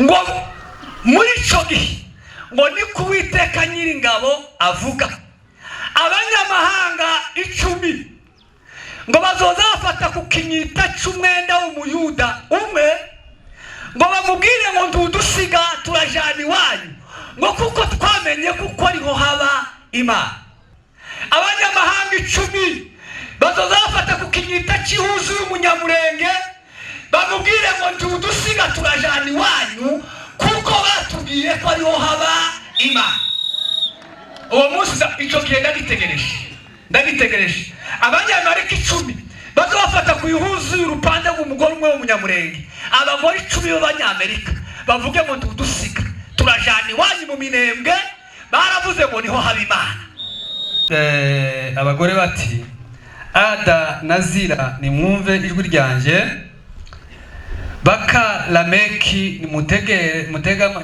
Ngo muri icyo gihe, ngo ni ku Uwiteka Nyiringabo avuga, abanyamahanga 10 ngo bazoza bafata ku kinyita cy'umwenda w'Umuyuda umwe, ngo bamubwire ngo: "Ntudusiga, turajana iwanyu," ngo kuko twamenye kuko ariho haba Imana. Abanyamahanga 10 bazoza bafata ku kinyita cy'ihuzu y'Umunyamurenge, bamubwire ngo: "Ntudusiga, turajana iwanyu, kuko batubwiye ko ariho haba Imana." Uwo munsi, icyo gihe ndagitegereje, ndagitegereje. Abanyamerika 10 baza bafata ku ihuzu y'urupande rw'umugore umwe w'Umunyamurenge, abagore 10 b'Abanyamerika bavuge ngo: "Ntudusiga, turajana iwanyu mu Minembwe, baravuze ngo niho haba Imana." Abagore bati: "Ada na Zira, nimwumve ijwi ryanjye. Baka Lameki, nimutegere,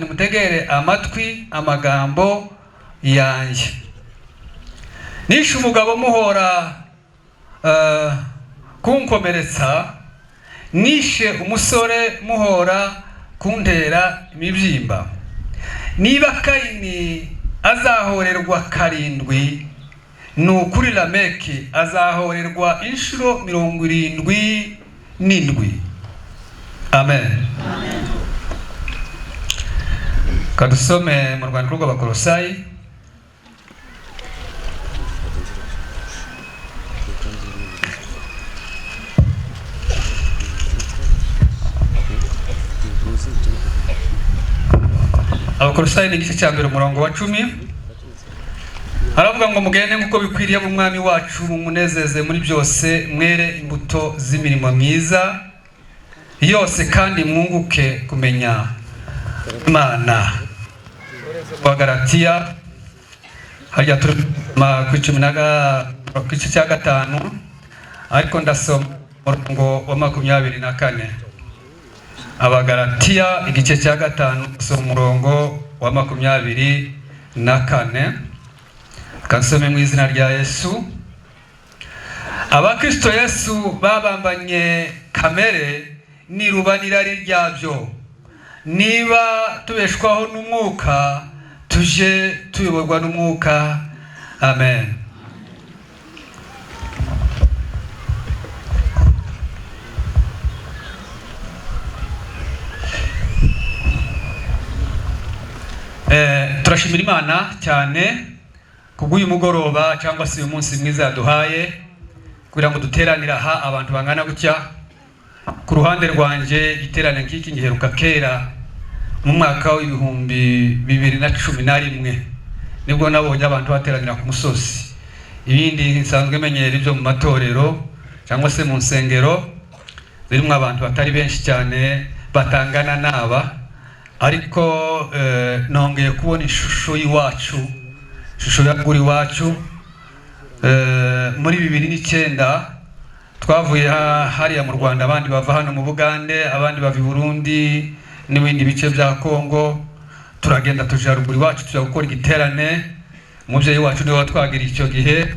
nimutegere amatwi amagambo yanjye. Nishe umugabo muhora kunkomeretsa, nishe umusore muhora kuntera imibyimba. Niba Kayini azahorerwa karindwi, ni ukuri Lameki azahorerwa inshuro 77." Amen. Kadusome mu rwandiko rw'Abakolosayi. Abakolosayi ni igice cya mbere, umurongo wa 10. Haravuga ngo: "Mugende nk'uko bikwiriye mu Mwami wacu, mumunezeze muri byose, mwere imbuto z'imirimo myiza yose, kandi mwunguke kumenya Imana." Wa Galatiya, harya turi ku icumi na ku gice cya gatanu, ariko ndasoma umurongo wa 24. Abagalatiya igice cya gatanu, ndasoma umurongo wa 24. Kansome mu izina rya Yesu. Abakristo Yesu babambanye kamere n'iruba n'irari ryabyo. Niba tubeshwaho n'Umwuka, tuje tuyoborwa n'Umwuka. Amen. Turashimira Imana cyane kubw'uyu mugoroba cyangwa se uyu munsi mwiza yaduhaye kugira ngo duteranire aha abantu bangana gutya. Ku ruhande rwanjye, iterane nk'iki ngiheruka kera mu mwaka w'2011, nibwo nabonye abantu bateranira ku musozi. Ibindi nsanzwe menyera ibyo mu matorero cyangwa se mu nsengero zirimo abantu batari benshi cyane batangana n'aba, ariko nongeye kubona ishusho y'iwacu, ishusho ya ruguru iwacu. Muri 2009 twavuye hariya mu Rwanda, abandi bava hano mu Bugande, abandi bava i Burundi n'ibindi bice bya Kongo, turagenda tuja ruguru iwacu, tuja gukora igiterane. Umubyeyi wacu niwe watwagiriye icyo gihe.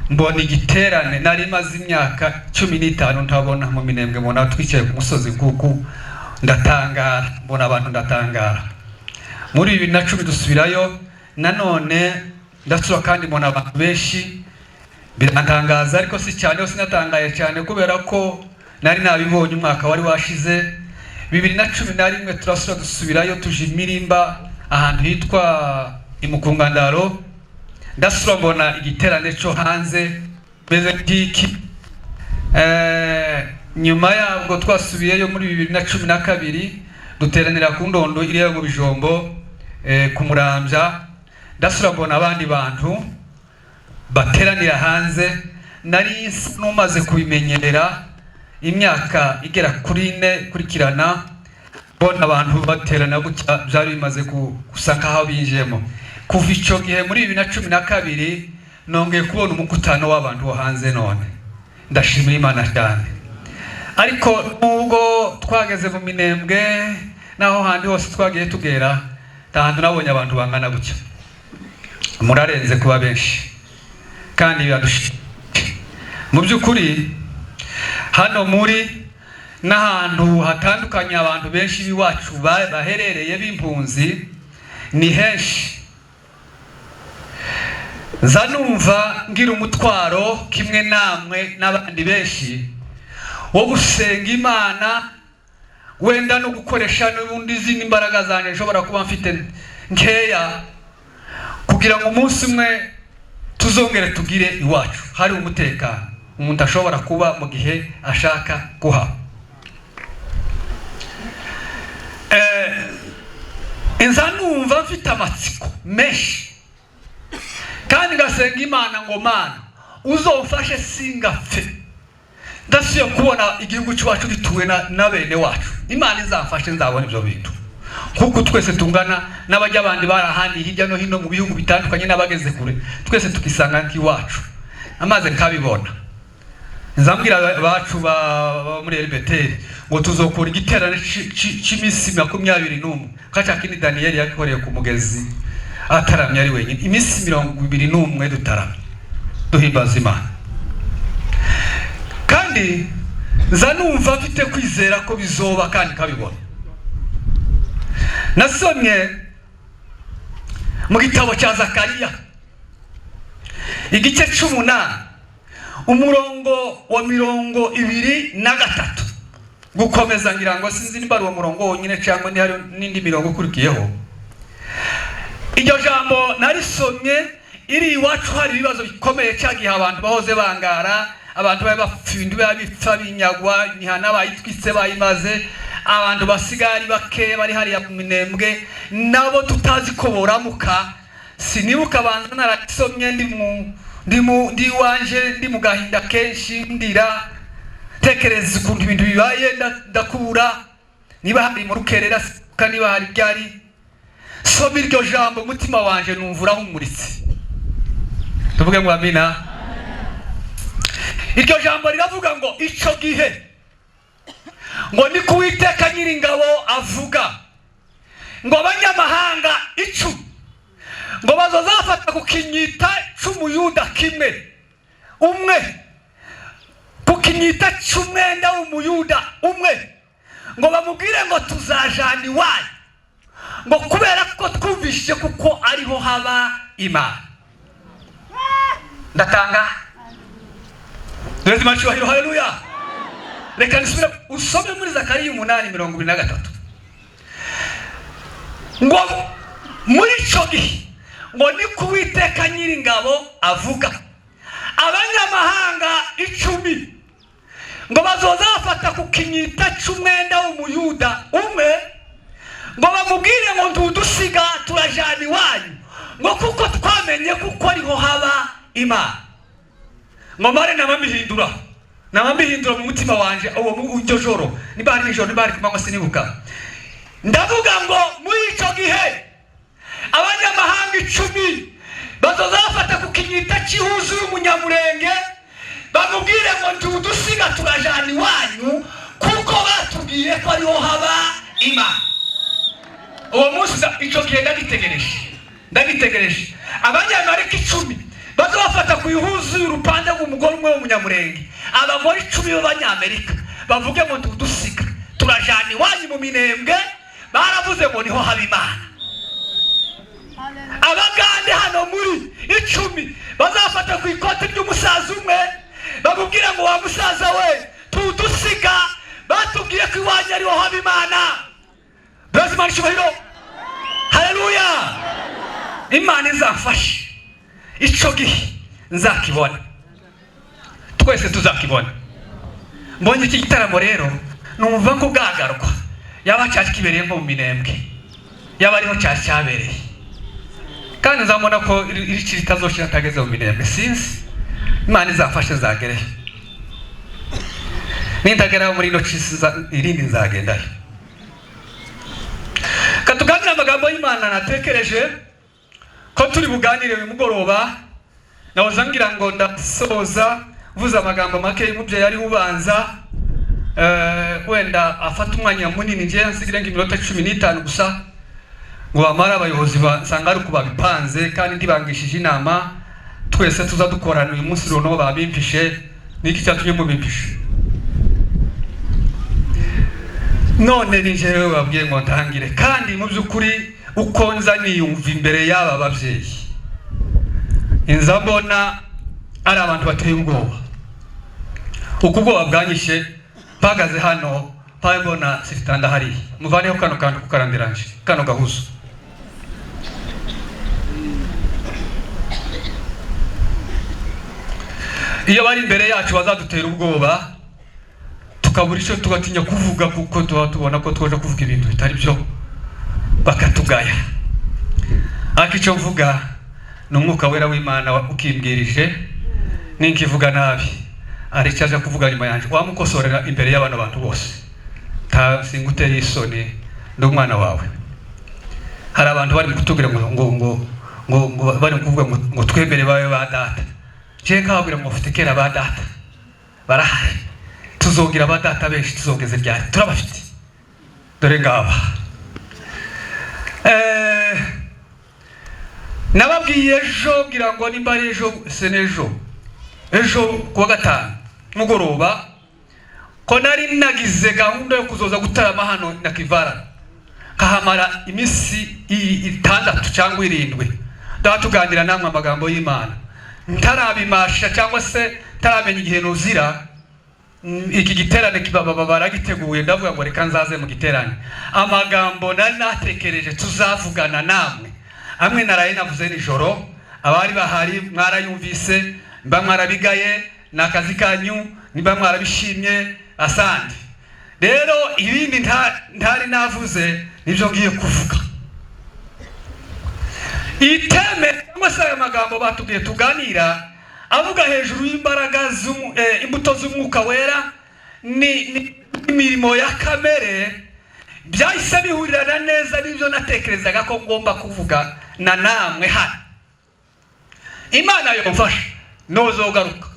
Mbona igiterane nari maze imyaka 15 ntabona mu Minembwe, mbona twicaye ku musozi kuku, ndatangara, mbona abantu ndatangara. Muri 2010 dusubirayo nanone, ndasura kandi mbona abantu benshi, birantangaza, ariko si cyane, hose sinatangaye cyane kubera ko nari nabibonye umwaka wari washize. 2011 turasura, dusubirayo, tuje imirimba ahantu hitwa Imukungandaro, ndasura mbona igiterane cyo hanze meze nk'iki. Nyuma yabwo twasubiyeyo muri 2012, duteranira ku Ndondo iriya mu Bijombo, ku Murambya, ndasura mbona abandi bantu bateranira hanze. Nari numaze kubimenyera imyaka igera kuri ine kurikirana, mbona abantu baterana gutya, byari bimaze gusa nkaho binjiyemo. Kuva icyo gihe muri 2012 nongeye kubona umukutano w'abantu wo hanze, none ndashimira Imana cyane. Ariko nubwo twageze mu Minembwe n'aho handi hose twagiye tugera, nta hantu nabonye abantu bangana gutya. Murarenze kuba benshi kandi biradushimishije mu by'ukuri. Hano muri N'ahantu hatandukanye abantu benshi b'iwacu baherereye b'impunzi ni henshi. Nza numva ngira umutwaro kimwe namwe n'abandi benshi wo gusenga Imana, wenda no gukoresha n'ubundi izindi mbaraga zanjye nshobora kuba mfite nkeya, kugira ngo umunsi umwe tuzongere tugire iwacu hari umutekano, umuntu ashobora kuba mu gihe ashaka kuhaba. Nza numva mfite amatsiko menshi kandi ngasenga Imana ngo: "Mana, uzomfashe singapfe ndasubiye kubona igihugu cyacu gituwe na bene wacu. Imana izamfashe nzabona ibyo bintu nk'uko twese tungana n'abajya abandi bari ahandi hirya no hino mu bihugu bitandukanye n'abageze kure, twese tukisanga nk'iwacu." Amaze nkabibona, nzambwira abacu ba muri Elibeteri ngo tuzokora igiterane cy'iminsi 21, nka kindi Daniyeli yakoreye ku mugezi ataramye ari wenyine, iminsi 21 dutaramye duhimbaza Imana. Kandi nza numva mfite kwizera ko bizoba kandi nkabibona. Nasomye mu gitabo cya Zakariya igice 8, umurongo wa 23 gukomeza. Ngira ngo sinzi niba ari uwo murongo wonyine cyangwa niba hari n'indi mirongo ikurikiyeho. Iryo jambo narisomye iri iwacu hari ibibazo bikomeye, cya gihe abantu bahoze bangara, abantu bari bapfa, ibintu biba bipfa, binyagwa, imihana bayitwitse, bayimaze, abantu basigaye ari bakeya bari hariya mu Minembwe, nabo tutazi ko boramuka. Sinibuka, banza narasomye ndi mu ndi iwanje, ndi mu gahinda kenshi, ndira, tekereza ukuntu ibintu bibaye. Ndakura niba hari mu rukerera, sika niba hari byari. Soma iryo jambo, umutima wanje numva urahumuritse. Tuvuge ngo amina. Iryo jambo riravuga ngo: "Ico gihe," ngo ni Uwiteka Nyiringabo avuga, ngo "abanyamahanga 10 ngo bazazafata ku kinyita c'Umuyuda kimwe umwe, ku kinyita c'umwenda w'Umuyuda umwe, ngo bamubwire ngo tuzajana iwanyu, ngo kubera ko twumvishije kuko ariho haba Imana." Ndatanga duheze Imana icyubahiro. Haleluya! Reka nisubire usome muri Zakariya 8:23, ngo: "Muri ico gihe," ngo ni ku Uwiteka Nyiringabo avuga, "abanyamahanga 10 ngo bazoza bafata ku kinyita c'umwenda w'Umuyuda umwe, ngo bamubwire ngo ntudusiga, turajana iwanyu, ngo kuko twamenye kuko ariho haba Imana." Ngo mare namambihindura mu mutima wanje uwo iryo joro, niba ari nijoro, niba ari ku manywa, sinibuka. Ndavuga ngo muri ico gihe abanyamahanga 10 bazoza bafata ku kinyita cy'ihuzu y'Umunyamurenge, bamubwire ngo ntudusiga, turajana iwanyu, kuko batubwiye ko ariho haba Imana. Uwo munsi ico gihe ndagitegereje, ndagitegereje. Abanyamerika 10 baza bafata ku ihuzu y'urupande rw'umugore umwe w'Umunyamurenge, abagore 10 b'Abanyamerika bavuge ngo ntudusiga, turajana iwanyu mu Minembwe, baravuze ngo niho haba Imana. Abagande hano muri 10 bazafata ku ikoti ry'umusaza umwe, bamubwira ngo: "Wa musaza we, tudusiga, batubwiye ko iwanyu ariho haba Imana." Mbese Imana icyubahiro. Haleluya! Imana izamfashe ico gihe nzakibona, twese tuzakibona. Mbonye iki gitaramo rero, numva ko bwagarwa yaba cyari kibereye nko mu Minembwe, yaba ariho cyari cyabereye. Kandi nzabona ko iri ritazoshira atageze mu Minembwe. Sinzi, Imana izamfashe nzagereyo. Nindageraho muri ino cisi, irindi nzagendayo. Katuganire amagambo y'Imana. Natekereje ko turi buganire uyu mugoroba. Nahoza ngira ngo ndasoza mvuze amagambo make y'umubyeyi ari ubanza, wenda afata umwanya munini, ngiye nsigire nk'iminota 15 gusa, ngo bamara abayobozi basanga ari uko babipanze. Kandi ndibangishije inama, twese tuza dukorana uyu munsi. Noneho babimpishe, niki cyatumye mubimpishe? None ni jewe babwiye ngo ntangire, kandi mu by'ukuri uko nza niyumva imbere y'aba babyeyi, inza mbona ari abantu bateye ubwoba. Uko ubwoba bwanyishe mpagaze hano, mpaye mbona sitanda hariya. Muvaneho kano kantu kukarandiranje kano gahuzo. Iyo bari imbere yacu bazadutera ubwoba, tukabura icyo, tugatinya kuvuga, kuko tuba tubona ko twaje kuvuga ibintu bitari byo, bakatugaya. Ariko icyo mvuga ni umwuka wera w'Imana ukimbwirije, ninkivuga nabi hari icyo aje kuvuga nyuma yanjye, wamukosorera imbere y'abana bantu bose. Singuteye isoni, ndi umwana wawe. Hari abantu bari kutubwira ngo ngo ngo ngo ngo bari kuvuga ngo ngo twemere babe ba data. Je nkababwira ngo mufite kera ba data barahari, tuzogira ba data benshi, tuzogeze ryari turabafite, dore ngaba. Nababwiye ejo, ngira ngo nimba ari ejo se n'ejo, ejo kuwa gatanu mugoroba, ko nari nagize gahunda yo kuzoza gutarama hano na Kivara, kahamara iminsi 6 cyangwa 7, ndatuganira namwe amagambo y'Imana. Ntarabimasha cyangwa se ntaramenya igihe nuzira iki giterane kibaba baragiteguye, ndavuga ngo reka nzaze mu giterane. Amagambo nari natekereje tuzavugana namwe, amwe naraye navuze nijoro, abari bahari mwarayumvise, mba mwarabigaye ni akazi kanyu, nimba mwarabishimye asante. Rero ibindi ntari navuze nibyo ngiye kuvuga. Iteme cyangwa se aya magambo batubwiye tuganira avuga hejuru y'imbaraga imbuto z'umwuka wera ni imirimo ya kamere, byahise bihurirana neza n'ibyo natekerezaga ko ngomba kuvuga na namwe hano. Imana yomfasha nozogaruka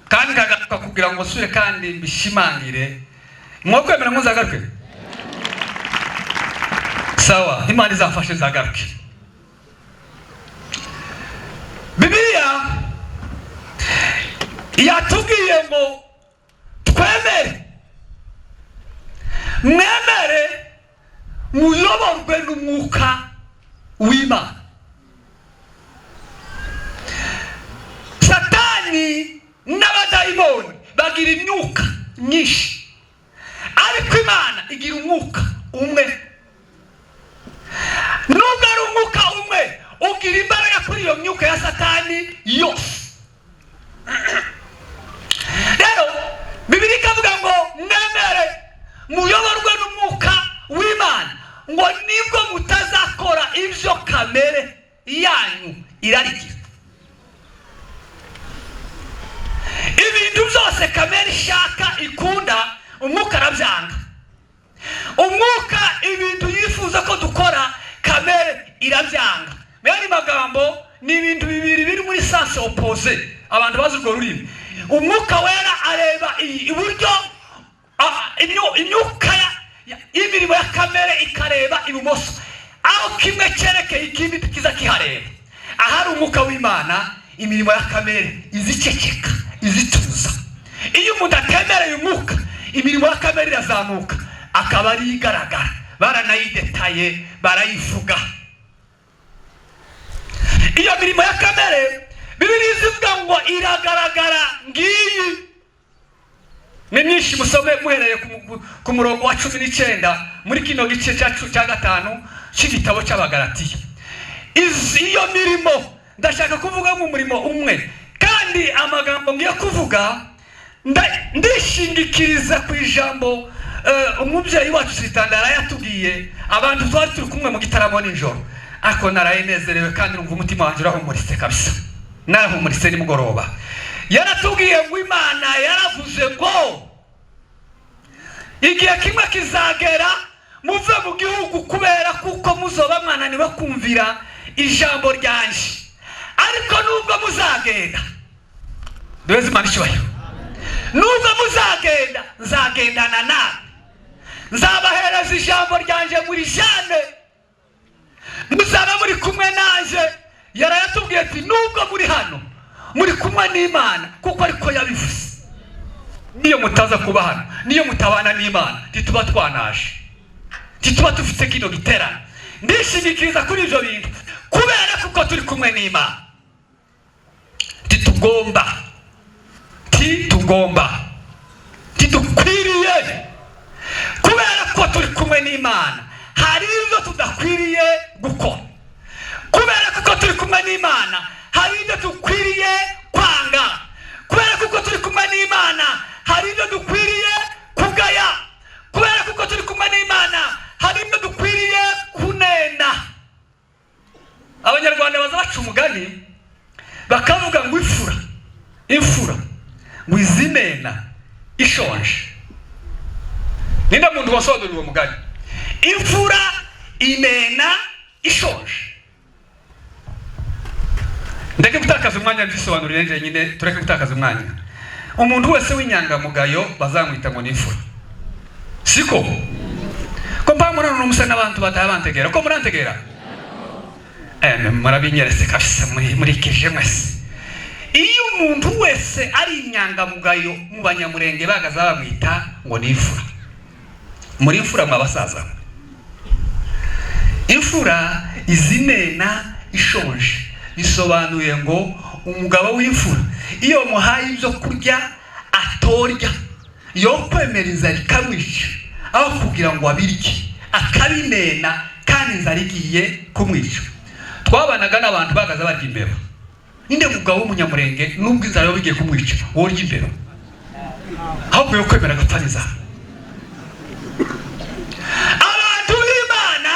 kandi nkagaruka kugira ngo nsubire kandi mbishimangire. Mwakwemera ngo nzagaruke? Sawa, Imana izamfashe nzagaruke. Bibiliya yatubwiye ngo twemere, mwemere muyoborwe n'umwuka w'Imana. Satani n'abadayimoni bagira imyuka myinshi, ariko Imana igira umwuka umwe. Nubwo ari umwuka umwe, ugira imbaraga kuri iyo myuka ya Satani yose. Rero Bibiliya ikavuga ngo mwemere muyoborwe n'umwuka w'Imana, ngo nibwo mutazakora ibyo kamere yanyu irarikira. Ibintu byose kamere ishaka ikunda, umwuka arabyanga. Umwuka ibintu yifuza ko dukora, kamere irabyanga. Mu yandi magambo ni ibintu bibiri biri muri sens opposé. Abantu bazi urwo rurimi. Umwuka wera areba iburyo, imyuka y'imirimo ya kamere ikareba ibumoso, aho kimwe cyerekeye ikindi kiza kihareba. Ahari umwuka w'Imana, imirimo ya kamere iziceceka, izituza. Iyo umuntu atemereye umwuka, imirimo ya kamere irazamuka, akaba ari igaragara. Baranayidetaye, barayivuga. Iyo mirimo ya kamere Bibiliya ivuga ngo iragaragara ngiyi ni myinshi. Musome muhereye ku murongo wa 19 muri kino gice cya 5 cy'igitabo cy'Abagalatiya. Iyo mirimo ndashaka kuvuga mu murimo umwe, kandi amagambo ngiye kuvuga ndishingikiriza ku ijambo umubyeyi wacu Sitanda yatubwiye. Abantu twari turi kumwe mu gitaramo nijoro, ariko narayenezerewe kandi numva umutima wanjye urahumuritse kabisa, narahumuritse nimugoroba. Yaratubwiye ngo Imana yaravuze ngo igihe kimwe kizagera muve mu gihugu kubera kuko muzoba mwananiwe kumvira ijambo ryanje, ariko nubwo muzagenda, duheze Imana icyubahiro, nubwo muzagenda nzagendana namwe, nzabahereza ijambo ryanje muri jane, muzaba muri kumwe nanje. Yarayatubwiye ati nubwo muri hano muri kumwe n'Imana, kuko ariko yabivuze. Niyo mutaza kuba hano, niyo mutabana n'Imana, ntituba twanaje, ntituba dufite kino giterane. Ndishingikiriza kuri ibyo bintu kubera kuko turi kumwe n'Imana. Ntitugomba, ntitugomba, ntidukwiriye, kubera ko turi kumwe n'Imana hari ibyo tudakwiriye gukora. Kubera kuko turi kumwe n'Imana hari ibyo dukwiriye kwanga. Kubera kuko turi kumwe n'Imana hari ibyo dukwiriye kugaya. Kubera kuko turi kumwe n'Imana hari ibyo dukwiriye kunena. Abanyarwanda baza baca umugani bakavuga ngo imfura, imfura ngo izinena ishonje. Ninde muntu wasobanuriye uwo mugani? Imfura inena ishonje. Ndeke gutakaza umwanya mbyisobanurire njyenyine, tureke gutakaza umwanya. Umuntu wese w'inyangamugayo bazamwita ngo ni imfura, siko? Ko mba murano musa n'abantu batabantegera, ko murantegera? Murabinyeretse kabisa, murikije mwese. Iyo umuntu wese ari inyangamugayo mu Banyamurenge bagaza bamwita ngo ni imfura. Muri imfura mwa basaza. Imfura izinena ishonje bisobanuye ngo umugabo w'imfura iyo muhaye ibyo kurya atorya, yo kwemera inzara ikamwica aho kugira ngo abirye, akabinena kandi inzara igiye kumwica. Twabanaga n'abantu bagaza barya imbeba. Ninde mugabo w'Umunyamurenge nubwo inzara yoba igiye kumwica worya imbeba ahubwo yo kwemera agapfa n'inzara? Abantu b'Imana,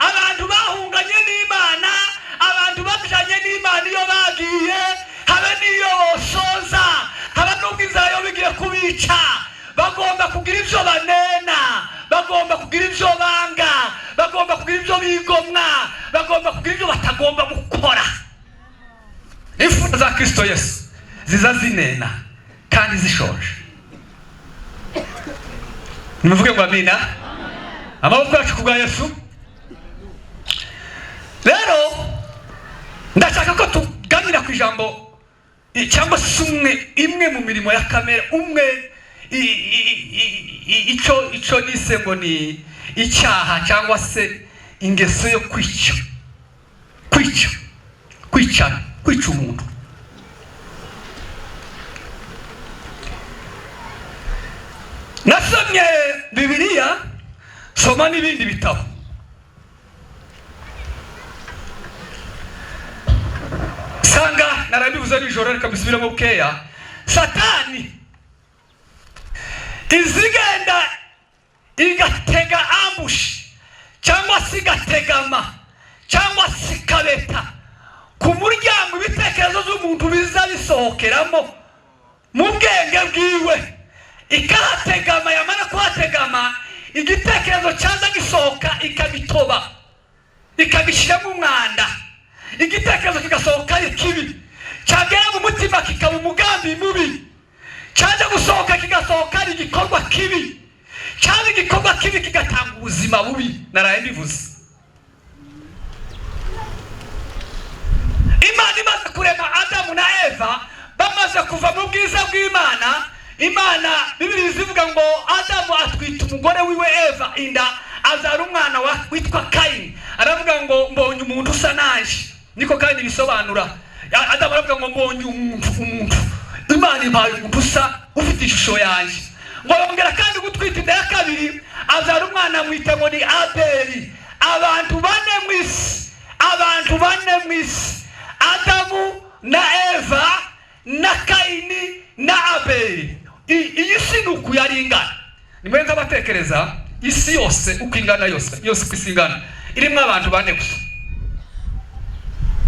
abantu bahunganye n'Imana, abantu bajanye n'Imana, iyo bagiye habe n'iyo bosoza, habe n'ubwo inzara yoba igiye kubica, bagomba kugira ibyo banena, bagomba kugira ibyo banga, bagomba kugira ibyo bigomwa, bagomba kugira ibyo batagomba gukora. Imfura za Kristo Yesu ziza zinena kandi zishonje. Nimuvuge ngo amina. Amaboko yacu ku bwa Yesu. Rero ndashaka ko tuganira ku ijambo cyangwa se umwe, imwe mu mirimo ya kamere, umwe icyo nise ngo ni icyaha cyangwa se ingeso yo kwica, kwica, kwicana, kwica umuntu. Nasomye Bibiliya, soma n'ibindi bitabo, sanga narabivuze nijoro, reka mbisubiremo bukeya. Satani izigenda igatega ambush cyangwa se igategama cyangwa se ikabeta ku muryango ibitekerezo by'umuntu biza bisohokeramo mu bwenge bwiwe, ikahategama. Yamara kuhategama, igitekerezo cyaza gisohoka ikagitoba, ikagishyiramo umwanda. Igitekerezo kigasohoka ari kibi, cyagera mu mutima kikaba umugambi mubi, cyaje gusohoka kigasohoka ari igikorwa kibi, cyaba igikorwa kibi kigatanga ubuzima bubi. Naraye mbivuze. Imana imaze kurema Adamu na Eva, bamaze kuva mu bwiza bw'Imana, Imana Bibiliya izivuga ngo Adamu atwita umugore wiwe Eva inda, abyara umwana witwa Kayini. Aravuga ngo mbonye umuntu usa nanje, niko Kayini bisobanura. Adamu aravuga ngo mbonye umuntu, umuntu Imana impaye umuntu usa, ufite ishusho yanjye. Ngo yongera kandi gutwita inda ya kabiri, abyara umwana amwita ngo ni Abeli. Abantu bane mu isi, abantu bane mu isi, Adamu na Eva na Kayini na Abeli. Iyi si ni uku yari ingana. Nimwe nk'abatekereza isi yose uko ingana, yose yose uko isi ingana, irimo abantu bane gusa.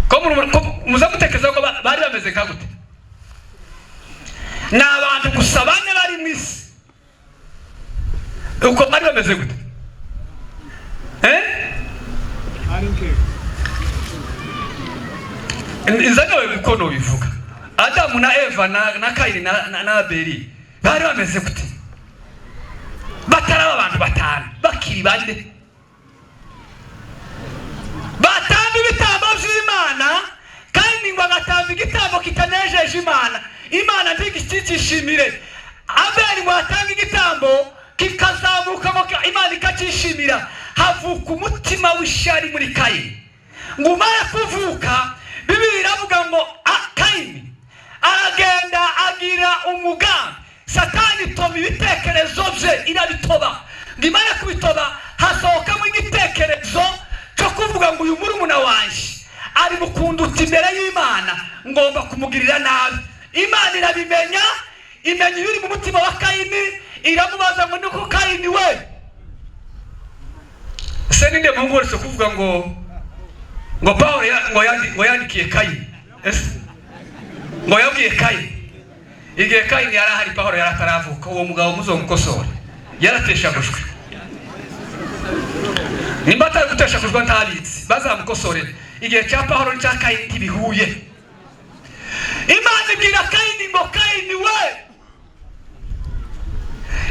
Ko muza mutekereza ko bari bameze nka gute? Ni abantu gusa bane bari mu isi, uko bari bameze gute? Inzagawe uko nobivuga, Adamu na Eva na Kayini na Abeli bari bameze gute? Bataraba abantu batanu, bakiri bane, batamba ibitambo by'Imana, kandi ngo agatamba igitambo kitanejeje Imana, Imana ntigishimire. Abeli Abeli ngo atange igitambo kikazamuka ngo Imana ikacyishimira, havuka umutima w'ishyari muri Kayini. Ngo umare kuvuka, Bibiliya iravuga ngo Kayini aragenda agira umugambi. Satani itoba ibitekerezo bye, irabitoba. Ngo imare kubitoba, hasohokamo igitekerezo cyo kuvuga ngo: "Uyu murumuna wanjye ari mukunduta imbere y'Imana, ngomba kumugirira nabi." Imana irabimenya, imenya ibiri mu mutima wa Kayini, iramubaza ngo: "Niko Kayini we?" Ese ninde muhungu wese kuvuga ngo Pawulo ngo yandikiye Kayini? Ese ngo yabwiye Kayini? Igihe Kayini yari ahari, Pawulo yari ataravuka. Uwo mugabo muzomukosore, yarateshagujwe. Nimba atari guteshagujwe ntabizi, bazamukosore. Igihe cya Pawulo n'icya Kayini ntibihuye. Imana ibwira Kayini ngo: "Kayini we,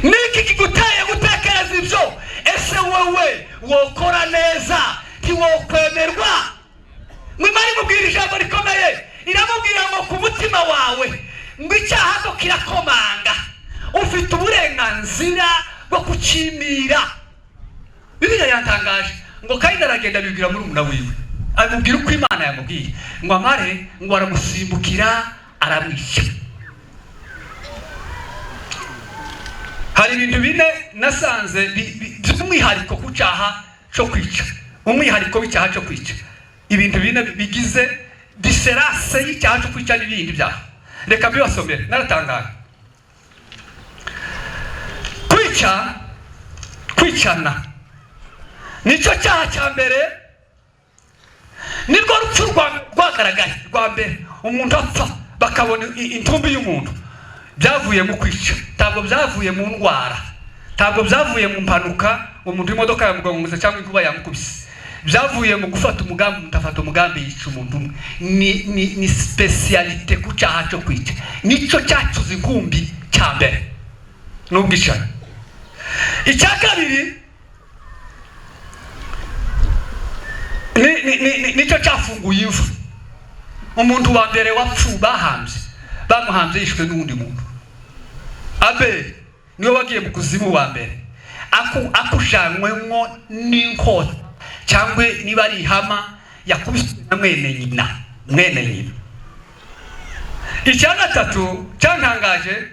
niki kiguteye gutekereza ibyo? Ese wowe wokora neza, ntiwokwemerwa?" Ngo Imana imubwira ijambo rikomeye, iramubwira ngo: "Ku mutima wawe ngo icyaha ko kirakomanga, ufite uburenganzira bwo kucimira." Bibiliya yantangaje ngo Kayini aragenda abibwira murumuna wiwe, amubwira uko Imana yamubwiye. Ngo amare, ngo aramusimbukira, aramwica. Hari ibintu bine nasanze by'umwihariko ku cyaha cyo kwica, umwihariko w'icyaha cyo kwica, ibintu bine bigize différence y'icyaha cyo kwica n'ibindi byaha. Reka mbibasomere, naratangaye. Kwica, kwicana nicyo cyaha cya mbere, nirwo rupfu rwagaragaye rwa mbere. Umuntu apfa bakabona intumbi y'umuntu, byavuye mu kwica. Ntabwo byavuye mu ndwara, ntabwo byavuye mu mpanuka, umuntu imodoka yamugonze cyangwa inkuba yamukubise. Byavuye mu gufata umugambi, umuntu afata umugambi yica umuntu umwe. Ni spécialité ku cyaha cyo kwica, nicyo cyacuze inkumbi cya mbere n'ubwicanyi. Icya kabiri nicyo cyafunguye imva. Umuntu wa mbere wapfu bahambye, bamuhambye yishwe n'uwundi muntu. Abeli niwe wagiye mu kuzimu wa mbere, akujanywemo n'inkota cyangwa niba ari ihama yakubiswe na mwene nyina, mwene nyina. Icya gatatu cyantangaje,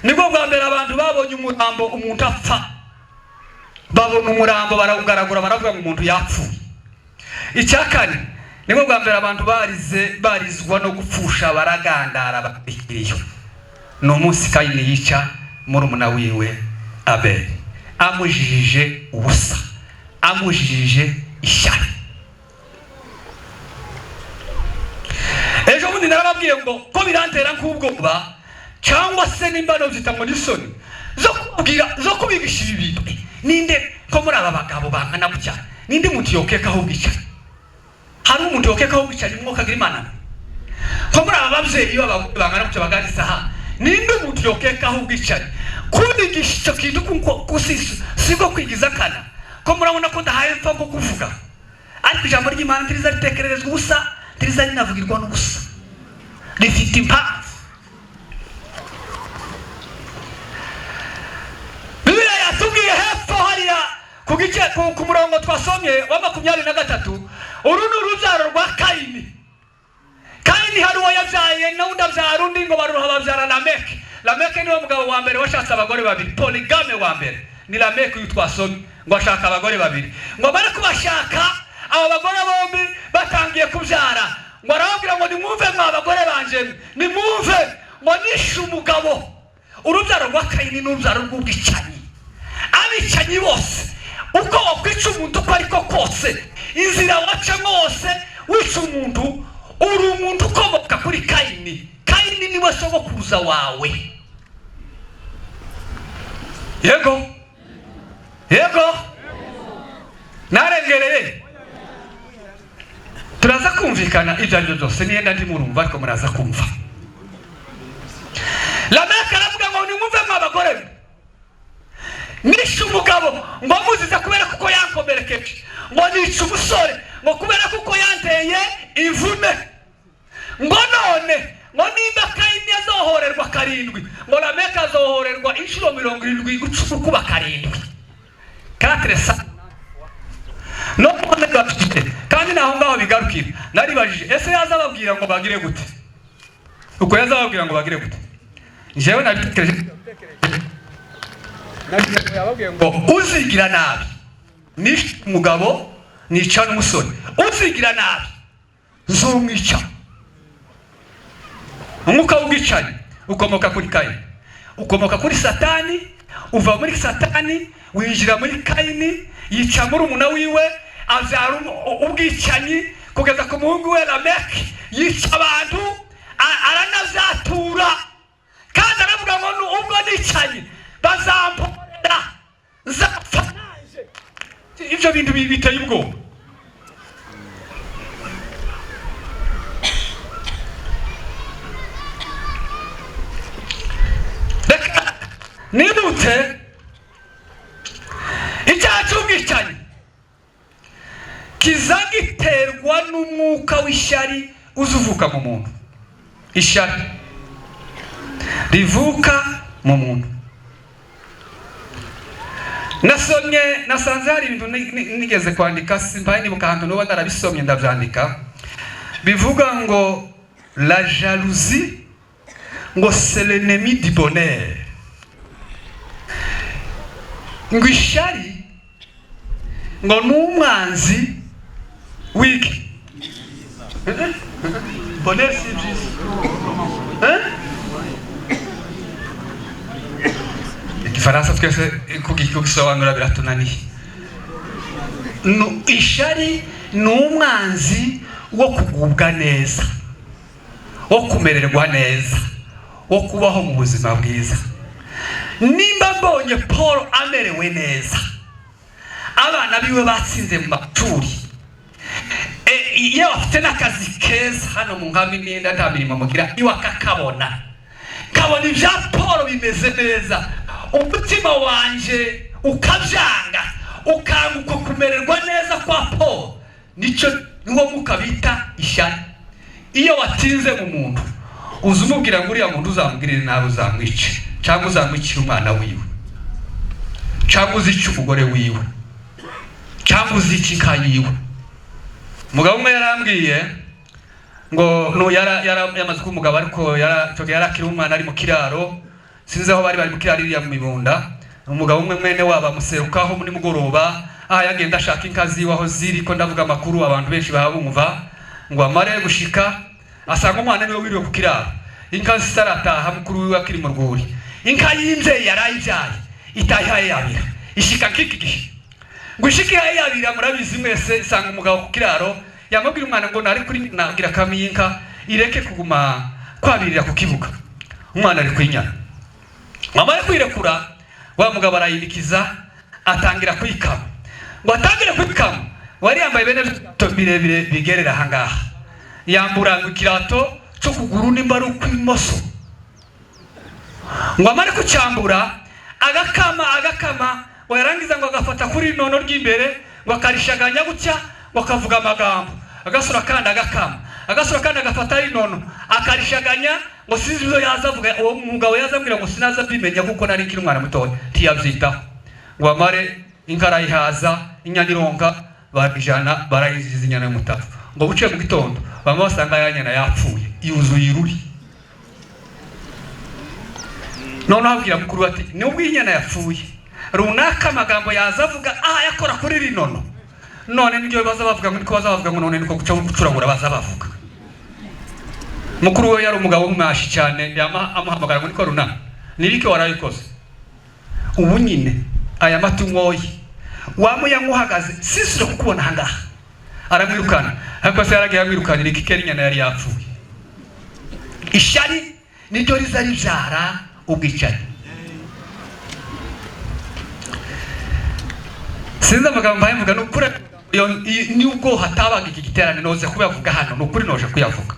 nibwo bwa mbere abantu babonye umurambo. Umuntu apfa, babona umurambo, barawugaragura, baravuga ngo umuntu yapfuye. Icya kane, nibwo bwa mbere abantu barize, barizwa no gupfusha, baragandara, bakiriyo. Ni umunsi Kayini yica murumuna wiwe Abeli, amujijije ubusa, amujijije ishyari. Ejo bundi narababwiye ngo ko birantera nk'ubwoba, cyangwa se nimba nobyita ngo n'isoni zo kubabwira, zo kubigisha ibi bintu. Ninde ko muri aba bagabo bangana gutya, ninde muntu yokekaho ubwicanyi? Hari umuntu yokekaho ubwicanyi, mwuka agira Imana? Ko muri aba babyeyi b'abagore bangana gutya baganitse aha, ninde umuntu yokekaho ubwicanyi? Kubigisha icyo kintu siko kwigiza akana, ko murabona ko ndahaye mfa nko kuvuga. Ariko ijambo ry'Imana ntiriza ritekererezwa ubusa, ntiriza rinavugirwa n'ubusa, rifite impamvu. Bibiliya yatubwiye hepfo hariya ku gice ku murongo twasomye wa 23. Uru ni urubyaro rwa Kayini. Kayini hari uwo yabyaye n'undi abyara undi, ngo baruha babyara Lameke. Lameke niwe mugabo wa mbere washatse abagore babiri, polygame wa mbere ni Lameke uyu twasomye. Ngo ashaka abagore babiri, ngo bari kubashaka, abo bagore bombi batangiye kubyara, ngo arababwira ngo: "Nimwumve mwa bagore banje, nimwumve," ngo "nishe umugabo." Urubyaro rwa Kayini ni urubyaro rw'ubwicanyi. Abicanyi bose, uko wakwica umuntu uko ariko kose, inzira wacamo wose wica umuntu, uri umuntu ukomoka kuri Kayini. Kayini niwe sogokuruza wawe. Yego, yego, narengereye. Turaza kumvikana ibyo ari byo byose, niyenda ndimurumva, ariko muraza kumva. Lameka aravuga ngo: "Nimwumve mwa bagore mwe, nishe umugabo ngo muzize kubera kuko yankomerekeje, ngo nica umusore ngo kubera kuko yanteye imvune, ngo none Ngo nimba Kayini azohorerwa karindwi, ngo Lameka azohorerwa inshuro 70 gukuba karindwi, 400. None bafite kandi naho ngaho bigarukira. Naribajije: ese yazababwira ngo bagire gute? Uko yazababwira ngo bagire gute? Njyewe nabitekereje, yababwiye ngo uzigira nabi, nishe umugabo, nica n'umusore, uzigira nabi nzumwica. Umwuka w'ubwicanyi ukomoka kuri Kayini, ukomoka kuri Satani, uva muri Satani winjira muri Kayini, yica murumuna wiwe, abyara ubwicanyi kugeza ku muhungu we Lameki, yica abantu, aranavyatura. Kandi aravuga ngo ubwo nicanye bazamporera, nzapfa naje. Ibyo bintu biteye ubwoba. Reka nibutse, icyaha cy'ubwicanyi kiza giterwa n'umwuka w'ishyari uza uvuka mu muntu. Ishyari rivuka mu muntu. Nasomye, nasanze hari ibintu nigeze kwandika, simbaye nibuka ahantu nuba narabisomye ndabyandika, bivuga ngo la jalousie ngo c'est l'ennemi du bonheur, ngo ishyari ngo ni umwanzi w'iki? Bonheur si byiza. Eh? Igifaransa twese kugisobanura biratunaniye. Ishyari ni umwanzi wo kugubwa neza, wo kumererwa neza, wo kubaho mu buzima bwiza. Nimba mbonye Paul amerewe neza, abana biwe batsinze mu mashuri, iyo bafite n'akazi keza hano mu nkambi, n'inda nta mirimo mugira, iwe akakabona, kabona ibya Paul bimeze neza, umutima wanje ukabyanga, ukanga uko kumererwa neza kwa Paul, nicyo niwo mwuka bita ishyari. Iyo watinze mu muntu, uza umubwira ngo uriya muntu uzamugirire nabi, uzamwice, cyangwa uzamwicire umwana wiwe, cyangwa uzice umugore wiwe, cyangwa uzice inka yiwe. Umugabo umwe yarambwiye ngo no yamaze kuba umugabo, ariko icyo gihe yari akiri umwana, ari mu kiraro, sinzi aho bari mu kiraro iriya mu Mibunda. Umugabo umwe mwene wabo amuserukaho muri mugoroba, aha yagenda ashaka inka ziwe aho ziri, ko ndavuga amakuru abantu benshi baba bumva. Ngo amare gushika asanga umwana niwe wiriwe ku kiraro, inka zitarataha, mukuru wiwe akiri mu rwuri. Inka y'imbyeyi yarayibyaye itayihaye yabira, ishika nk'iki gihe ngo ishike ihaye yabira. Murabizi mwese, isanga umugabo ku kiraro, yamubwira umwana ngo nari kuri nagira kami y'inka ireke kuguma kwabirira ku kibuga. Umwana ari kwinyana, wamara kwirekura, wa mugabo arayinikiza, atangira kuyikama. Ngo atangire kuyikama, wari yambaye bene bito birebire bigerera ahangaha, yambura ngo ikirato cyo kuguru nimba ari ukw'imoso. Ngo amare kucyambura, agakama, agakama, ngo yarangiza ngo agafata kuri nono ry'imbere, ngo akarishaganya gutya, ngo akavuga amagambo, agasura kandi agakama, agasura kandi agafata rinono akarishaganya, ngo sinzi ibyo yaza avuga. Uwo mugabo yaza ambwira ngo sinaza mbimenya kuko nari nkiri umwana mutoya. Ntiyabyitaho. Ngo amare, inka arayihaza, inyana ironka, barayijana, barayiziza inyana y'umutavu. Ngo buce mu gitondo, bamwe basanga ya nyana yapfuye, yuzuye iruri. Noneho abwira mukuru we ati nubwo iyi nyana yapfuye, runaka amagambo yaza avuga aha yakora kuri rinono, none nibyo baza bavuga, ngo niko baza bavuga, ngo none niko guca gucuragura baza bavuga. Mukuru we yari umugabo w'umwashi cyane, yama amuhamagara ngo niko runaka, nibiki warayikoze? Ubu nyine aya mata unyoye wamuyanywa uhagaze, sisire kukubona ahangaha. Aramwirukana. Ariko se yaragiye amwirukanira iki kera inyana yari yapfuye? Ishyari niryo riza ribyara ubwicanyi. Sinzi amagambo mbaye mvuga, ni ukuri nubwo hatabaga iki giterane noze kuyavuga hano, ni ukuri noje kuyavuga.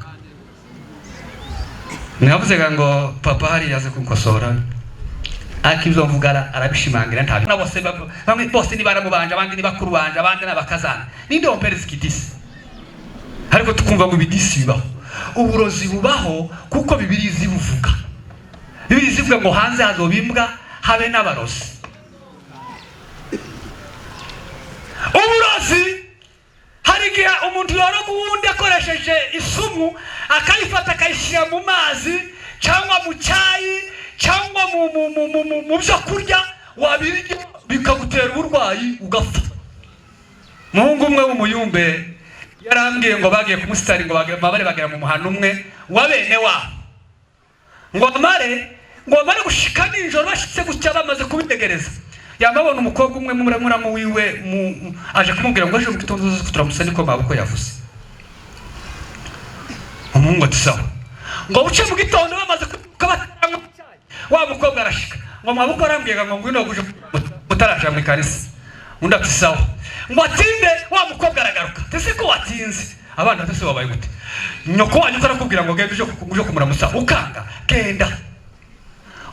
Navuze ngo papa hari yaze kunkosora, ariko ibyo mvuga arabishimangira. Ntabi na bose, bamwe bose ni baramubanje, abandi ni bakuru banje, abandi ni abakazana. Ninde wompereza ikidisi? Ariko tukumva ngo ibidisi bibaho. Uburozi bubaho kuko Bibiliya izibuvuga. Bibiliya izivuga ngo hanze hazoba imbwa habe n'abarozi. Uburozi hari igihe umuntu yoroga uwundi akoresheje isumu, akayifata akayishyira mu mazi cyangwa mu cyayi cyangwa mu byo kurya, wabirya bikagutera uburwayi ugapfa. Umuhungu umwe w'umuyumbe yarambwiye ngo bagiye kumusitari, ngo bamare bagera mu muhanda umwe wa bene wabo, ngo bamare gushika nijoro, bashitse gutya bamaze kubitegereza, yamabona umukobwa umwe muramu wiwe aje kumubwira ngo ejo mu gitondo uze turamusa niko mabukwe yavuze. Umuhungu ati sawa. Ngo buce mu gitondo bamaze kubatanga icyayi, wa mukobwa arashika ngo mabukwe arambwira ngo ngwino guje mutaraja mu ikanisa. Undi ati sawa. Ngo atinde, wa mukobwa aragaruka. Tese ko watinze? Abana tese wabaye gute? Nyoko wanyu arakubwira ngo genda uje kumuramusa ukanga, genda.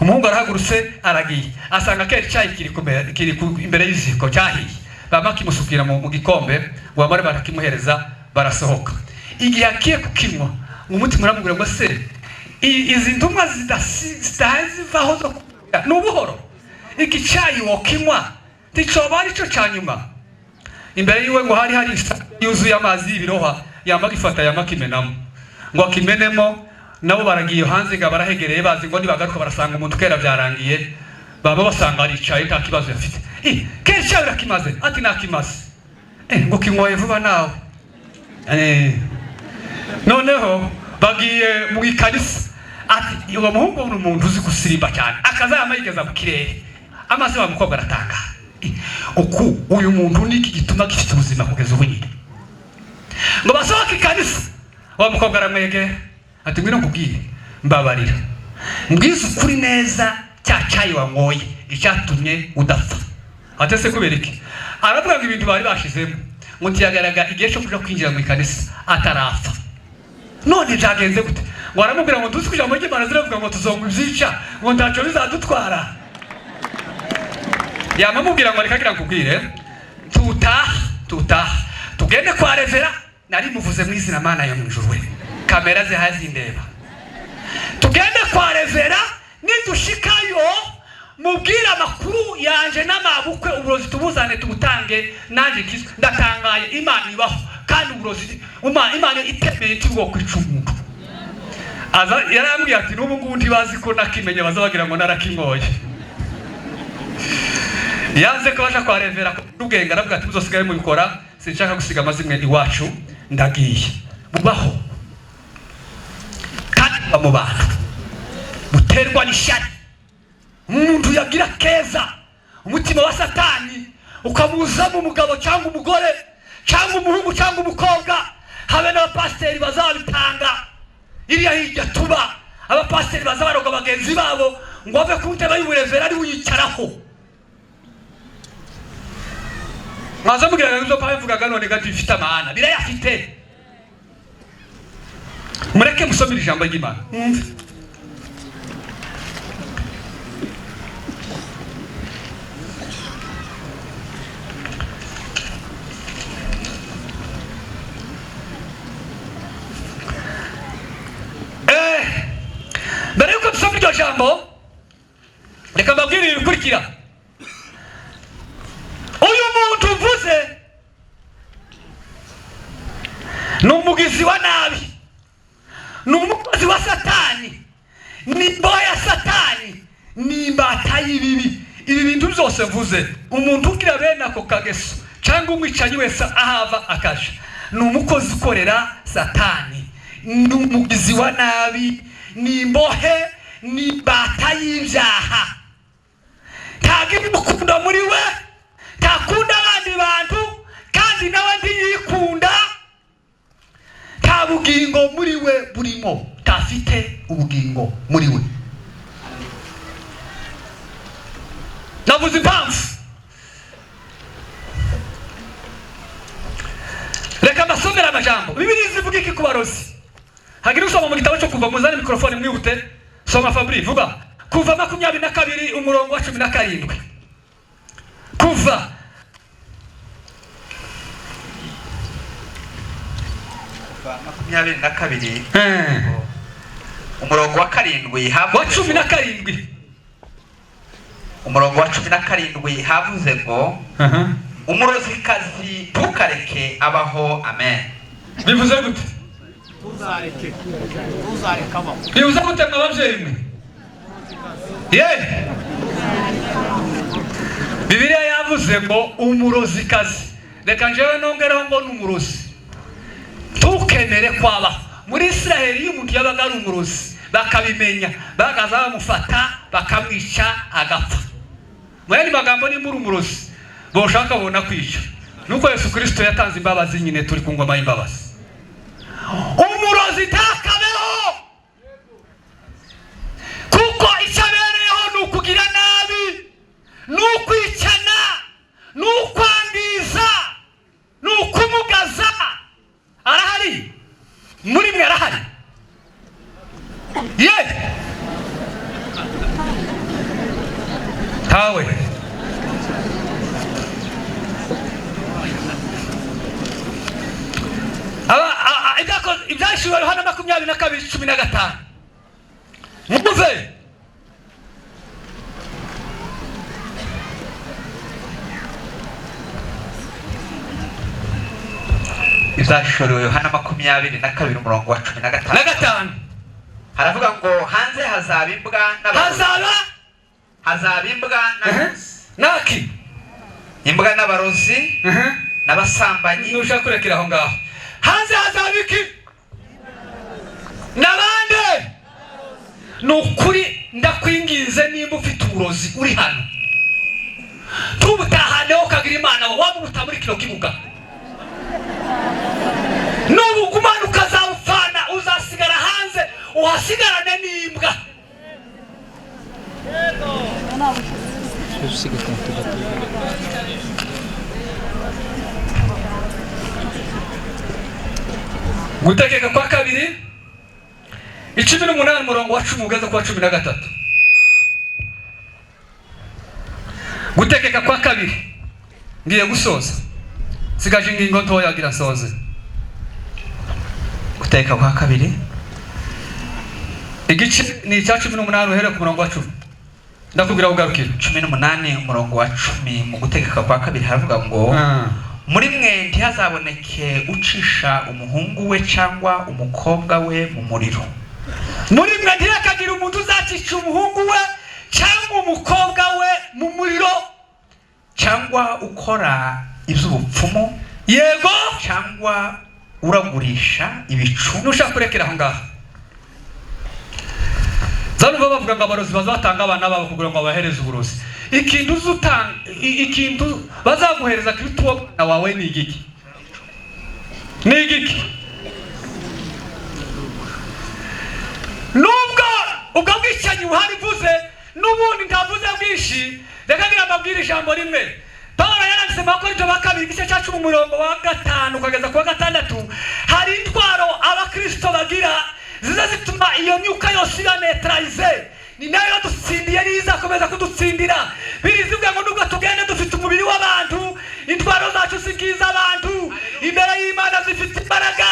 Umuhungu arahagurutse aragiye, asanga kera icyayi kiri imbere y'iziko cyahiye, bama kimusukira mu gikombe, ngo bamare barakimuhereza barasohoka. Igihe akiye kukinywa, umutima uramubwira ngo se izi ntumwa zidazivaho zo ni ubuhoro, iki cyayi wokinywa nticoba aricyo cya nyuma. Imbere yiwe ngo hari yuzuye amazi y'ibirohwa, yamba gifata yamba kimenamo, ngo akimenemo. Nabo baragiye hanze ngo barahegereye, bazi ngo nibagaruka barasanga umuntu kera byarangiye, baba basanga aricaye nta kibazo yafite. Kera icyayi urakimaze? Ati nakimaze. Ngo kinyoye vuba nawe. Noneho bagiye mu ikanisa, ati uwo muhungu ni umuntu uzi gusirimba cyane, akazama yigeza mu kirere, amaze wa mukobwa aratanga. Uku uyu muntu niki gituma gifite ubuzima kugeza ubu nyine? Ngo basohoke ikanisa, wa mukobwa aramwegera ati ngwino nkubwire, mbabarira mbwize ukuri neza, cya cyayi wanyoye icyatumye udapfa. Ati se kubera iki? Aravuga ngo ibintu bari bashizemo ngo ntiyagaragara igihe cyo kuja kwinjira mu ikanisa atarapfa. None byagenze gute? Ngo aramubwira ngo tuzi kuja mu Imana ziravuga ngo tuzongwa ibyica, ngo ntacyo bizadutwara. Yamamubwira ngo reka ngira nkubwire, tutaha tugende kwa revera, nari muvuze mu izina Mana yo mu ijuru we, kamera ze hazindeba, tugende kwa revera, nidushikayo mubwire amakuru yanje n'amabukwe, uburozi tubuzane tubutange, nanje kiswe ndatangaye. Imana ibaho kandi uburozi Imana itemeye ntibwo kwica umuntu. Aza yarambwiye ati n'ubu ngubu ntibazi ko nakimenye, bazabagira ngo narakinyoye. Yanze ko baja kwa revera n'ubwenge, aravuga ati muzosigare mubikora, sinshaka gusiga amazimwe iwacu, ndagiye. Bubaho kandi buba mu bantu, buterwa n'ishyari. Umuntu yagira keza, umutima wa Satani ukamuzamo umugabo cyangwa umugore cyangwa umuhungu cyangwa umukobwa. Habe n'abapasiteri bazabitanga iriya hirya tuba, abapasiteri baza baroga bagenzi babo ngo ave ku ntebe y'uburevera ari uyicaraho. Mwaza mubwira ngo ibyo mvugaga none gato bifite amahana, birayafite. Mureke musomere ijambo ry'Imana mwumve. Mbere yuko dusoma iryo jambo, reka mbabwire ibi bikurikira. Uyu muntu mvuze ni umugizi wa nabi, ni umukozi wa Satani, ni imbohe ya Satani, ni imbata y'ibibi. Ibi bintu byose mvuze, umuntu ugira bene ako kageso cyangwa umwicanyi wese ahava akaja, ni umukozi ukorera Satani, ni umugizi wa nabi, ni imbohe, ni imbata y'ibyaha. Ntagira urukundo muri we, ntakunda abandi bantu, kandi nawe ntiyikunda. Nta bugingo muri we burimo, ntafite ubugingo muri we. Navuze impamvu, reka mbasomere amajambo Bibiliya izivuga iki ku barozi. Hagira usoma mu gitabo cyo Kuva, muzane mikrofone mwihute. Soma Fabri, vuga. Kuva 22 umurongo wa 17. Kuva Kuva 22, umurongo wa 7 Wa havuze cumi ngo na karindwi. Umurongo wa 17 havuze ngo: "Umurozikazi ntukareke abaho." Amen. Bivuze gute? Ntuzareke, ntuzareke abaho. Bivuze gute, mwa babyeyi mwe? Ye, Bibiliya yavuze ngo umurozikazi, reka njyewe nongereho ngo ni umurozi, ntukemere kwabaho. Muri Israheli, iyo umuntu yabaga ari umurozi bakabimenya, bakaza bamufata bakamwica agapfa. Mu yandi magambo, nimba uri umurozi boshaka babona kwica. Nuko Yesu Kirisito yatanze imbabazi nyine, turi ku ngoma y'imbabazi. Umurozi ntakabeho, kuko icyo abereyeho ni ukugira nabi, ni ukwicana, ni ukwangiza, ni ukumugaza. Arahari muri mwe, arahari ye ntawe. Ibyahishuriwe Yohana 22:15, mwumve. Ibyahishuriwe Yohana 22, umurongo wa cumi na na gatanu. Gatanu. Haravuga ngo: "Hanze hazaba imbwa n'abarozi." Hazaba Hazaba imbwa n'abarozi. Naki? Imbwa n'abarozi n'abasambanyi. Nushaka kurekera aho ngaho. Hanze hazaba iki n'abande? Ni ukuri, ndakwinginze, nimba ufite uburozi uri hano, ntubutahaneho ukagira Imana waba ubuta muri kino kibuga. Nubugumana ukazawupfana, uzasigara hanze, uhasigarane n'imbwa. Gutegeka kwa Kabiri 18, umurongo wa 10 ugeze ku wa 13. Gutegeka kwa Kabiri, ngiye gusoza, sigaje ingingo ntoya agira nsoze. Gutegeka kwa Kabiri. Igice ni icya 18, uhereye ku murongo wa 10, ndakubwira ugarukira. 18, umurongo wa 10, mu Gutegeka kwa Kabiri haravuga ngo: "Muri mwe ntihazaboneke ucisha umuhungu we cyangwa umukobwa we mu muriro." Muri mwe ntihakagira umuntu uzacisha umuhungu we cyangwa umukobwa we mu muriro. Cyangwa ukora iby'ubupfumu. Cyangwa uragurisha ibicu. Nushaka kurekera aho ngaho. Zanumva bavuga ngo abarozi bazatanga abana babo kugira ngo babahereze uburozi. Ikintu uzutanga, ikintu bazaguhereza kiruta uwo mwana wawe ni igiki? Ni igiki? Nubwo ubwo bwicanyi buhari mvuze, n'ubundi ntavuze bwinshi, reka ngira mbabwire ijambo rimwe. Pawulo yaranditse mu Bakorinto ba Kabiri igice cya 10, umurongo wa 5 ukageza ku wa 6. Hari intwaro abakristo bagira ziza zituma iyo myuka yose iba neutralisé. Ni nayo yadutsindiye, niyo izakomeza kudutsindira. Birizivuga ngo nubwo tugenda dufite umubiri w'abantu, intwaro zacu si nk'iz'abantu. Imbere y'Imana zifite imbaraga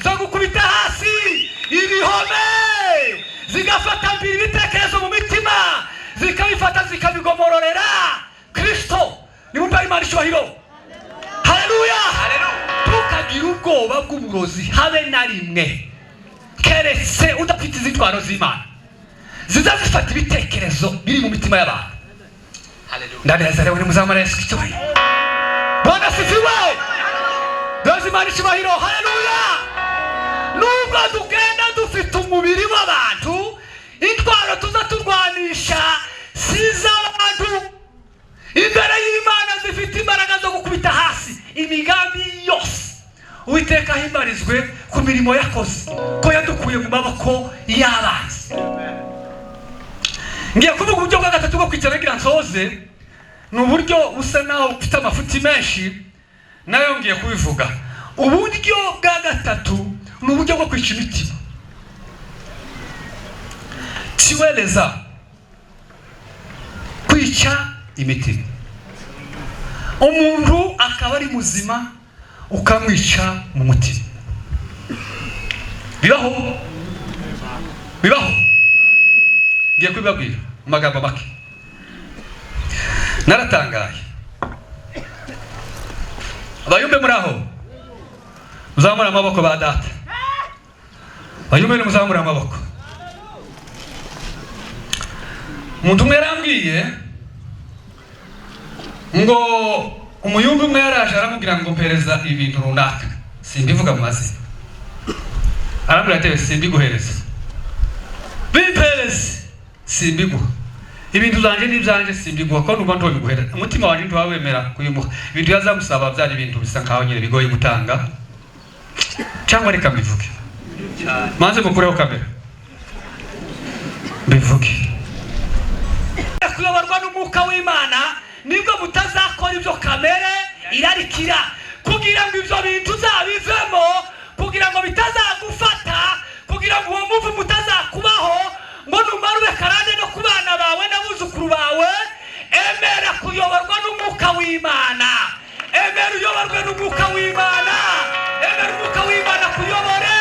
zo gukubita hasi ibihome, zigafata mbiri ibitekerezo mu mitima, zikabifata zikabigomororera Kristo. Nimumva Imana icyubahiro. Haleluya! Ntukagire ubwoba bw'uburozi habe na rimwe, keretse udafite izi ntwaro z'Imana ziza zifata ibitekerezo biri mu mitima y'abantu. Ndanezerewe, nimuzamara Yesu icyubahiro. Bwana sifiwe! Duhe Imana icyubahiro. Haleluya! Nubwo tugenda dufite umubiri w'abantu, intwaro tuza turwanisha si iz'abantu. Imbere y'Imana zifite imbaraga zo gukubita hasi imigambi yose. Uwiteka ahimbarizwe ku mirimo yakoze, ko yadukuye mu maboko y'abanzi. Ngiye kuvuga uburyo bwa gatatu bwo kwicara ngira nsoze. Ni uburyo busa naho bufite amafuti menshi, nayo ngiye kubivuga. Uburyo bwa gatatu ni uburyo bwo kwica imitima, kiwereza kwica imitima. Umuntu akaba ari muzima, ukamwica mu mutima. Bibaho, bibaho. Ngiye kubibabwira mu magambo make. Naratangaye. Abayumbe muri aho, muzamure amaboko. Ba data, bayumbe, nimuzamure amaboko. Umuntu umwe yarambwiye ngo umuyumbi umwe yaraje aramubwira ngo mpereza ibintu runaka, simbivuga mu mazina. Arambwira ati: "Simbiguhereza, bimpereze, simbiguha. Ibintu byanje n'ibyanjye simbiguha, ko numva ntobiguhereza, umutima wanjye ntiwawemera kubimuha." Ibintu yazamusaba byari ibintu bisa nkaho nyine bigoye gutanga. Cyangwa reka mbivuge, manze mukureho kamera mbivuge. Kuyoborwa n'umwuka w'Imana nibwo mutazakora ibyo kamere irarikira. Kugira ngo ibyo bintu uzabivemo, kugira ngo bitazagufata, kugira ngo uwo muvumo utazakubaho, ngo numara ube karande no ku bana bawe n'abuzukuru bawe, emera kuyoborwa n'umwuka w'Imana. Emera uyoborwe n'umwuka w'Imana. Emera umwuka w'Imana kuyobore,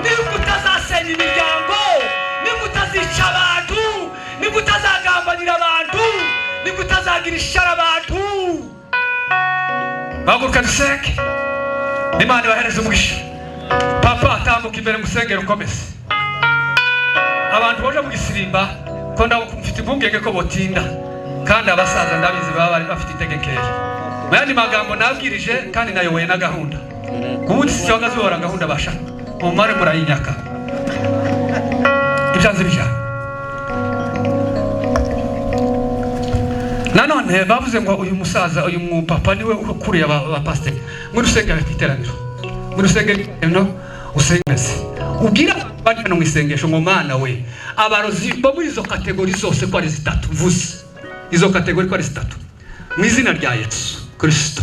nibwo utazasenya imiryango, nibwo utazica abantu, nibwo utazagambanira abantu, nibwo utazagira ishyari abantu. Bahaguruka dusenge, Imana ibahereze umugisha. Papa, tambuka imbere musengero, ukomeze. Abantu baje mu gisirimba, ko mfite impungenge ko botinda, kandi abasaza ndabizi baba bari bafite integekeya. Mu yandi magambo, nabwirije kandi nayoboye na gahunda. Ku wundi si cyangwa zibora gahunda basha mumare murayinyaka ibyanze bijyana. Nanone bavuze ngo uyu musaza, uyu mupapa, niwe ukuriye abapasiteri muri rusengero ku iteraniro, muri rusengero usengeze, ubwira bari hano mu isengesho ngo: "Mana we, abarozi bo muri izo kategori zose ko ari zitatu mvuze, izo kategori ko ari zitatu, mu izina rya Yesu Kirisito,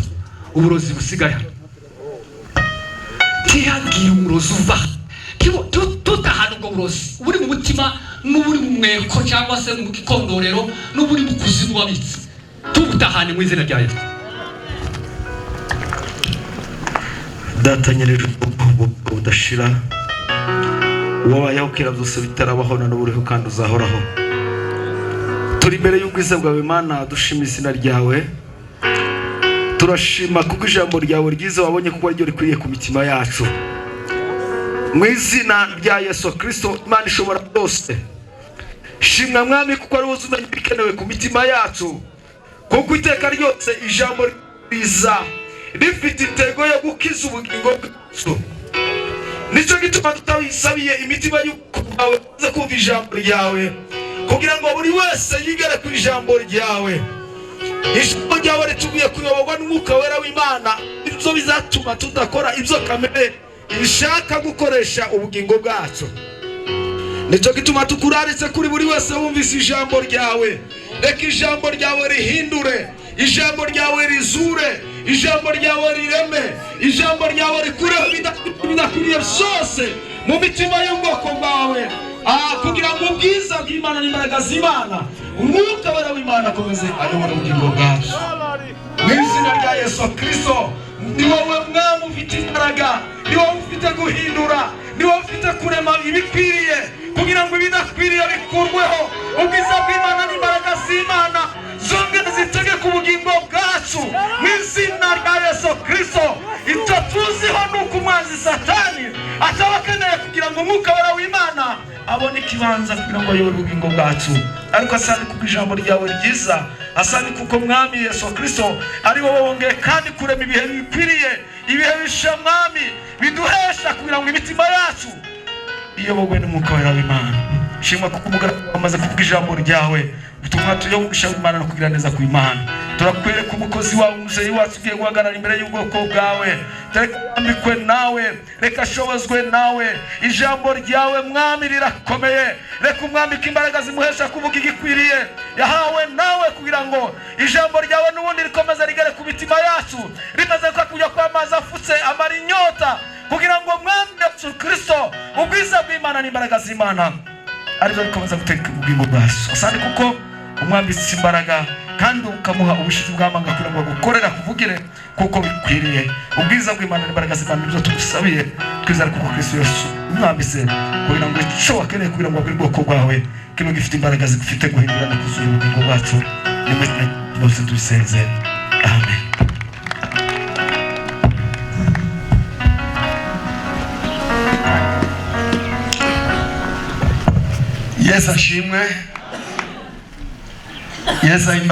uburozi busigaye hano ntihagire umurozi uva tutahana ubwo burozi buri mu mutima n'uburi mu mweko cyangwa se mu gikondorero n'uburi mu kuzimu wabitse, tubutahane mu izina rya Yesu." Data nyir'ijuru budashira, wabayeho kera byose bitarabaho, na n'ubu uriho kandi uzahoraho, turi imbere y'ubwiza bwawe Mana, dushima izina ryawe. Turashima kuko ijambo ryawe ryiza wabonye kuko ariryo rikwiriye ku mitima yacu. Mu izina rya Yesu Kirisito, Imana ishobora byose, shimwa Mwami, kuko ari wowe umenya ibikenewe ku mitima yacu, kuko iteka ryose ijambo riza rifite intego yo gukiza ubugingo bwacu. Nicyo gituma tutabisabiye imitima y'ubwoko bwawe maze kumva ijambo ryawe, kugira ngo buri wese yigere ku ijambo ryawe. Ijambo ryawe ritubwiye kuyoborwa n'umwuka wera w'Imana, ibyo bizatuma tudakora ibyo kamere ishaka gukoresha ubugingo bwacu. Nicyo gituma tukuraritse kuri buri wese wumvise ijambo ryawe. Reka ijambo ryawe rihindure, ijambo ryawe rizure, ijambo ryawe rireme, ijambo ryawe rikureho ibidakwiriye byose mu mitima y'ubwoko bwawe, kugira ngo ubwiza bw'Imana n'imbaraga z'Imana, umwuka wera w'Imana akomeze ayobore ubugingo bwacu. Mu izina rya Yesu Kirisito, ni wowe Mwami ufite imbaraga, ni wowe ufite guhindura, ni wowe ufite kurema ibikwiriye kugira ngo ibidakwiriye bikurweho, ubwiza bw'Imana n'imbaraga z'Imana zongere zitegeke ubugingo bwacu. Mu izina rya Yesu Kirisito, ibyo tuziho ni uko umwanzi Satani ataba akeneye kugira ngo umwuka wera w'Imana abone ikibanza kugira ngo ayobore ubugingo bwacu. Ariko asante kuko ijambo ryawe ryiza, asante kuko Mwami Yesu Kirisito ari wowe wongeye kandi kurema ibihe bikwiriye, ibihe bisha Mwami, biduhesha kugira ngo imitima yacu iyoborwe n'umwuka wera w'Imana. Shimwa kuko umugaragu wamaze kuvuga ijambo ryawe, ubutumwa tuyobogisha w'Imana no kugira neza ku Imana. Turakwereka umukozi wawe, umuzeyi wacu ugiye guhagarara imbere y'ubwoko bwawe. Reka yambikwe nawe, reka ashobozwe nawe. Ijambo ryawe Mwami rirakomeye. Reka umwambike imbaraga zimuhesha kuvuga igikwiriye yahawe nawe, kugira ngo ijambo ryawe n'ubundi rikomeze rigere ku mitima yacu, rimaze ko kujya kw'amazi afutse amara inyota, kugira ngo Mwami Yesu Kirisito, ubwiza bw'Imana n'imbaraga z'Imana aribyo bikomeza gutegeka ubugingo bwacu. Asante kuko umwambitse imbaraga. Kandi ukamuha ubushizi bw'amanga kugira ngo agukorere, akuvugire kuko bikwiriye. Ubwiza bw'Imana n'imbaraga z'Imana nibyo tugusabiye, twizera kuko Kristo Yesu umwambitse kugira ngo icyo wakeneye kugira ngo abwire ubwoko bwawe kibe gifite imbaraga zifite guhindura no kuzura ubugingo bwacu. Ni mu izina bose tubisenze, amen. Yesu ashimwe, Yesu ahimba.